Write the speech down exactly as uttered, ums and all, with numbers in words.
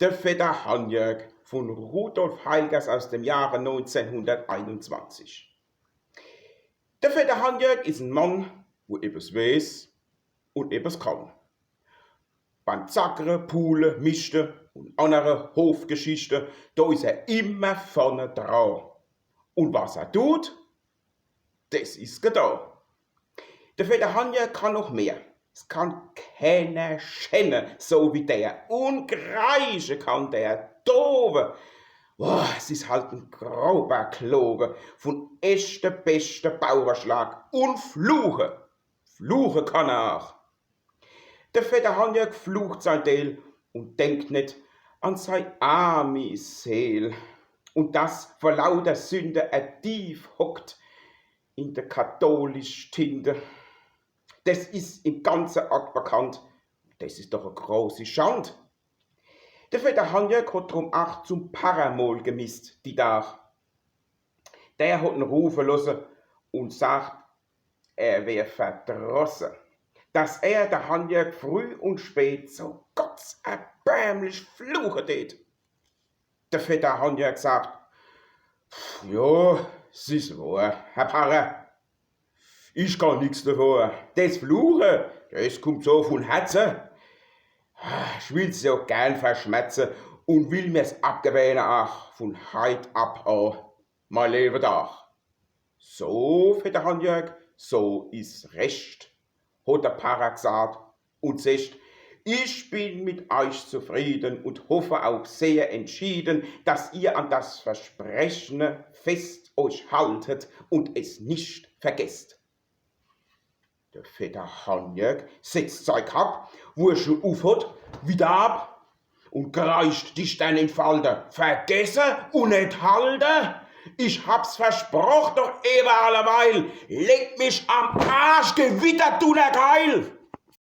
Der Vetter Hanjörg von Rudolf Heilgers aus dem Jahre neunzehnhunderteinundzwanzig. Der Vetter Hanjörg is en Mann, wo ebbes weeß un ebbes kann. Beim Zackere, Pule, Mischte un annere Hofgeschichte, do is er immer vorne dra. Un was er tut, des is getan. Der Vetter Hanjörg kann noch mehr. Es kann kenner schenne, so wie der. Un kreische kann der, dowe. Boah, es is halt en grober Klowe, vun echte, beschte Bauerschlag. Un fluche, fluche kann er aach. Der Vetter Hanjörg flucht sein Deel un denkt net an sei armi Seel. Un dass vor lauter Sünde er tief hockt in der katholisch Tinte. Des is im ganze Ort bekannt. Des is doch e großi Schand. Der Vetter Hanjörg hot drum aach zum Parre mol gemisst, die Dag. Der hot en rufe losse un sagt, er wär verdrosse, dass er, der Hanjörg, früh un spät so gottserbärmlich fluche tät. Der Vetter Hanjörg sagt: „Jo, s is wohr, Herr Parre. Ich kann nix devor. Des Fluche, des kummt so vun Herze. Ich will's jo gern verschmerze un will mir's abgewähne aach vun heit ab a mei Lewedag.“ „So, Vetter Hanjörg, so is recht“, hot der Parre gsagt un secht: „Ich bin mit euch zufrieden und hoffe auch sehr entschieden, dass ihr an das Versprechene fest euch haltet und es nicht vergesst.“ Der Vetter Hanjörg setzt sei Kapp, wo er schun uf hot, widder ab un kreischt, die Stern in Falde: „Vergesse un net halte? Ich hab's versproch, doch ewe alleweil. Leck mich am Arsch, Gewitterdunnerkeil!“